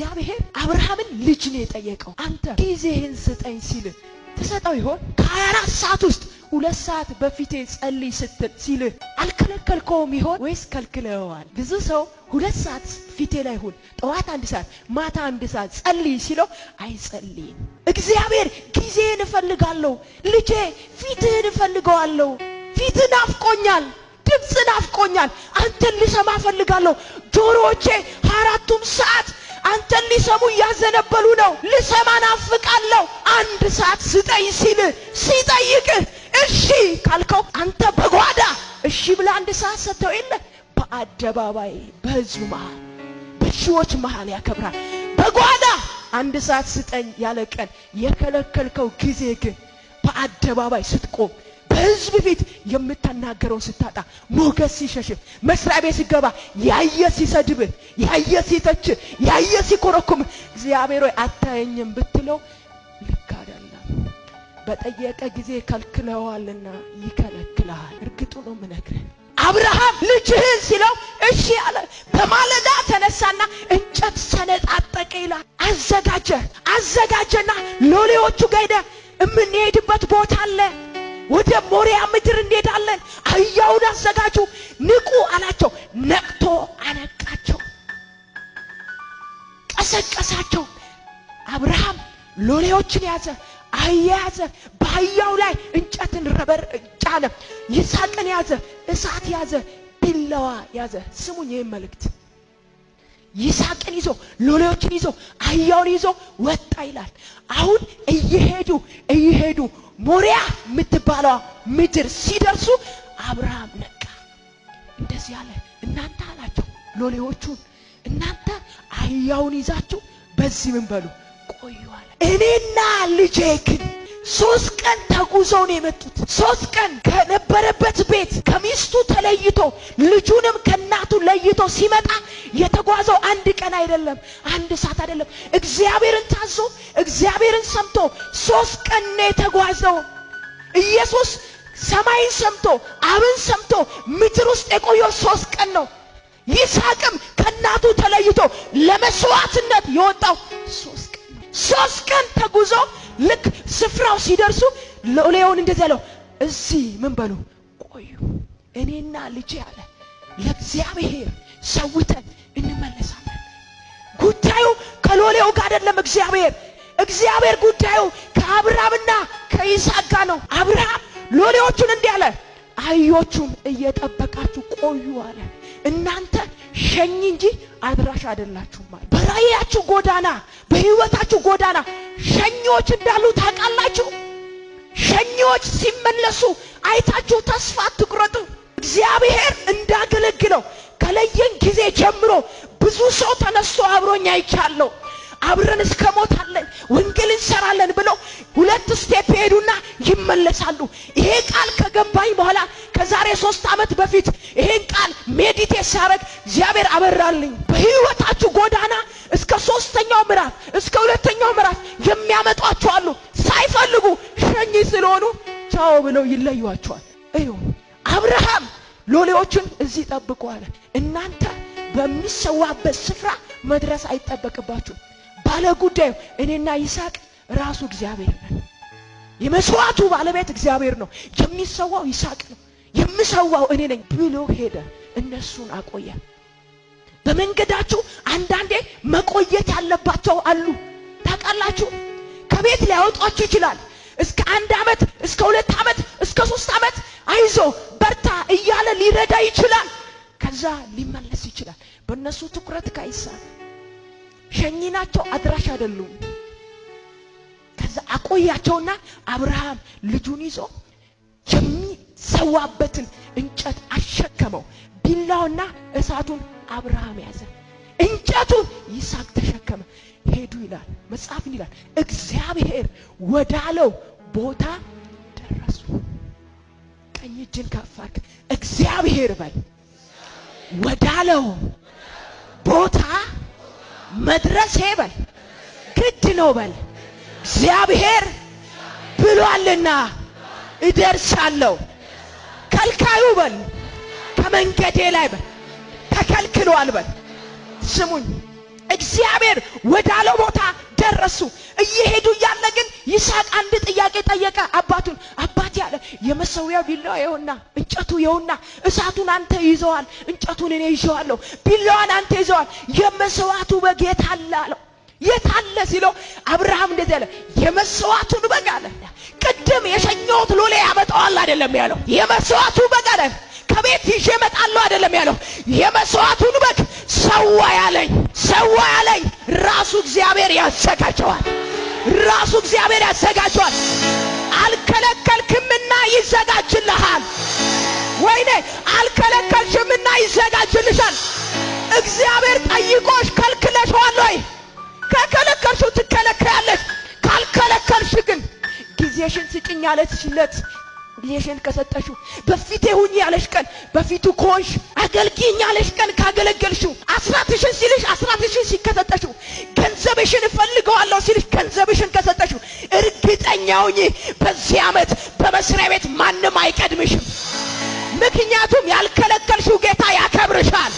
እግዚአብሔር አብርሃምን ልጅ ነው የጠየቀው። አንተ ጊዜህን ስጠኝ ሲል ትሰጠው ይሆን? ከ24 ሰዓት ውስጥ 2 ሰዓት በፊቴ ጸልይ ስትል ሲልህ አልከለከልከውም ይሆን ወይስ ከልክለዋል? ብዙ ሰው 2 ሰዓት ፊቴ ላይ ሁን፣ ጠዋት 1 ሰዓት፣ ማታ 1 ሰዓት ጸልይ ሲለው አይጸልይም። እግዚአብሔር ጊዜህን እፈልጋለሁ፣ ልጄ ፊትህን እፈልገዋለሁ፣ ፊትህ ናፍቆኛል፣ ድምፅ ናፍቆኛል፣ አንተን ልሰማ እፈልጋለሁ። ጆሮዎቼ 24ቱም ሰዓት አንተን ሊሰሙ እያዘነበሉ ነው። ልሰማ ናፍቃለሁ። 1 ሰዓት ስጠኝ ሲል ሲጠይቅህ እሺ ካልከው አንተ በጓዳ እሺ ብለህ 1 ሰዓት ሰጥተው የለ፣ በአደባባይ በህዝቡ መሃል በሺዎች መሃል ያከብራል። በጓዳ 1 ሰዓት ስጠኝ ያለ ቀን የከለከልከው ጊዜ ግን በአደባባይ ስትቆም በህዝብ ፊት የምትናገረውን ስታጣ፣ ሞገስ ሲሸሽህ፣ መስሪያ ቤት ሲገባ ያየ ሲሰድብህ፣ ያየ ሲተች፣ ያየ ሲኮረኩም፣ እግዚአብሔር ሆይ አታየኝም ብትለው ልክ አይደለም። በጠየቀ ጊዜ ከልክለዋልና ይከለክልሃል። እርግጡ ነው የምነግርህ። አብርሃም ልጅህን ሲለው እሺ አለ። በማለዳ ተነሳና እንጨት ሰነጣጠቀ ይላል። አዘጋጀ አዘጋጀና ሎሌዎቹ ጋር ሄደ። የምንሄድበት ቦታ አለ፣ ወደ ሞሪያ ምድር እንሄዳለን። አህያውን አዘጋጁ፣ ንቁ አላቸው። ነቅቶ አነቃቸው፣ ቀሰቀሳቸው። አብርሃም ሎሌዎችን ያዘ፣ አህያ ያዘ። በአህያው ላይ እንጨትን ረበር ጫነ። ይስሐቅን ያዘ፣ እሳት ያዘ፣ ቢላዋ ያዘ። ስሙኝ ይህን መልእክት። ይስሐቅን ይዞ፣ ሎሌዎችን ይዞ፣ አህያውን ይዞ ወጣ ይላል። አሁን እየሄዱ እየሄዱ ሞሪያ የምትባለዋ ምድር ሲደርሱ አብርሃም ነቃ። እንደዚህ አለ፣ እናንተ አላቸው ሎሌዎቹን፣ እናንተ አህያውን ይዛችሁ በዚህ ምን በሉ ቆዩ አለ። እኔና ልጄ ግን 3 ቀን ተጉዘው ነው የመጡት። 3 ቀን ከነበረበት ቤት ከሚስቱ ተለይቶ ልጁንም ከእናቱ ለይቶ ሲመጣ የተጓዘው 1 ቀን አይደለም፣ 1 ሰዓት አይደለም። እግዚአብሔርን ታዞ እግዚአብሔርን ሰምቶ 3 ቀን ነው የተጓዘው። ኢየሱስ ሰማይን ሰምቶ አብን ሰምቶ ምድር ውስጥ የቆየው 3 ቀን ነው። ይስሐቅም ከእናቱ ተለይቶ ለመስዋዕትነት የወጣው 3 ቀን ነው። 3 ቀን ተጉዞ ልክ ስፍራው ሲደርሱ ሎሌውን እንደዚህ ያለው፣ እዚህ ምን በሉ ቆዩ፣ እኔና ልጄ አለ ለእግዚአብሔር ሰውተን እንመለሳለን። ጉዳዩ ከሎሌው ጋር አይደለም። እግዚአብሔር ጉዳዩ ከአብርሃምና ከይስሐቅ ጋር ነው። አብርሃም ሎሌዎቹን እንዲህ አለ፣ አህዮቹን እየጠበቃችሁ ቆዩ አለ። እናንተ ሸኝ እንጂ አድራሽ አይደላችሁም አለ። በራእያችሁ ጎዳና፣ በህይወታችሁ ጎዳና ሸኚዎች እንዳሉ ታውቃላችሁ። ሸኚዎች ሲመለሱ አይታችሁ ተስፋ አትቁረጡ። እግዚአብሔር እንዳገለግለው ከለየን ጊዜ ጀምሮ ብዙ ሰው ተነስቶ አብሮኝ አይቻለሁ። አብረን እስከ ሞት አለን፣ ወንጌል እንሰራለን ብለው ሁለት step ሄዱና ይመለሳሉ። ይሄ ቃል ከገባኝ በኋላ ከዛሬ 3 ዓመት በፊት ይሄን ቃል meditate ሳረግ እግዚአብሔር አበራልኝ። በህይወታችሁ ጎዳና እስከ ሶስተኛው ምዕራፍ፣ እስከ ሁለተኛው ምዕራፍ የሚያመጧችሁ አሉ። ሳይፈልጉ ሸኝ ስለሆኑ ቻው ብለው ይለዩዋቸዋል። እዩ፣ አብርሃም ሎሌዎቹን እዚህ ጠብቁ አለ። እናንተ በሚሰዋበት ስፍራ መድረስ አይጠበቅባችሁም። ባለ ጉዳዩ እኔና ይስሐቅ ራሱ እግዚአብሔር ነን። የመስዋዕቱ ባለቤት እግዚአብሔር ነው። የሚሰዋው ይስሐቅ ነው። የምሰዋው እኔ ነኝ ብሎ ሄደ። እነሱን አቆየ። በመንገዳችሁ አንዳንዴ መቆየት ያለባቸው አሉ። ታውቃላችሁ፣ ከቤት ሊያወጧችሁ ይችላል። እስከ 1 ዓመት፣ እስከ 2 ዓመት፣ እስከ 3 ዓመት አይዞ በርታ እያለ ሊረዳ ይችላል። ከዛ ሊመለስ ይችላል። በእነሱ ትኩረት ካይሳብ ሸኚ ናቸው፣ አድራሽ አይደሉም። ከዛ አቆያቸውና አብርሃም ልጁን ይዞ የሚሰዋበትን እንጨት አሸከመው። ቢላውና እሳቱን አብርሃም ያዘ፣ እንጨቱን ይስሐቅ ተሸከመ። ሄዱ ይላል መጽሐፍ ይላል። እግዚአብሔር ወዳለው ቦታ ደረሱ። ቀኝ እጅን ከፍ አድርግ፣ እግዚአብሔር በል፣ ወዳለው ቦታ መድረሴ በል ግድ ነው በል፣ እግዚአብሔር ብሏልና እደርሳለሁ። ከልካዩ በል ከመንገዴ ላይ በል ተከልክሏል በል። ስሙኝ፣ እግዚአብሔር ወዳለው ቦታ ደረሱ። እየሄዱ እያለ ግን ይስሐቅ አንድ ጥያቄ ጠየቀ አባቱን። አባቴ አለ፣ የመሰዊያው ቢላዋ ይኸውና፣ እንጨቱ ይኸውና፣ እሳቱን አንተ ይዘዋል፣ እንጨቱን እኔ ይዘዋለሁ፣ ቢላዋን አንተ ይዘዋል፣ የመስዋዕቱ በግ የት አለ አለው። የት አለ ሲለው አብርሃም እንደዚህ አለ፣ የመስዋዕቱን በግ አለ፣ ቅድም የሸኘሁት ሎሌ ያመጣዋል አይደለም ያለው። የመስዋዕቱ በግ አለ፣ ከቤት ይዤ እመጣለሁ አይደለም ያለው። የመስዋዕቱን በግ ሰዋ ያለኝ፣ ሰዋ ያለኝ ራሱ እግዚአብሔር ያዘጋጀዋል። ራሱ እግዚአብሔር ያዘጋጀዋል። አልከለከልክምና ይዘጋጅልሃል። ወይኔ አልከለከልሽምና ይዘጋጅልሻል። እግዚአብሔር ጠይቆሽ ከልክለሽዋል ወይ? ከከለከልሽው ትከለከያለሽ። ካልከለከልሽ ግን ጊዜሽን ስጭኝ ያለችለት ጊዜሽን ከሰጠሽው፣ በፊቴ ሁኚ ያለሽ ቀን በፊቱ ከሆንሽ፣ አገልግኝ ያለሽ ቀን ካገለገልሽው፣ አስራትሽን ሲልሽ አስራትሽን ሲከሰጠሽው፣ ገንዘብሽን እፈልገዋለሁ ሲልሽ ገንዘብሽን ከሰጠሽው፣ እርግጠኛ ሁኚ በዚህ ዓመት በመስሪያ ቤት ማንም አይቀድምሽም። ምክንያቱም ያልከለከልሽው ጌታ ያከብርሻል።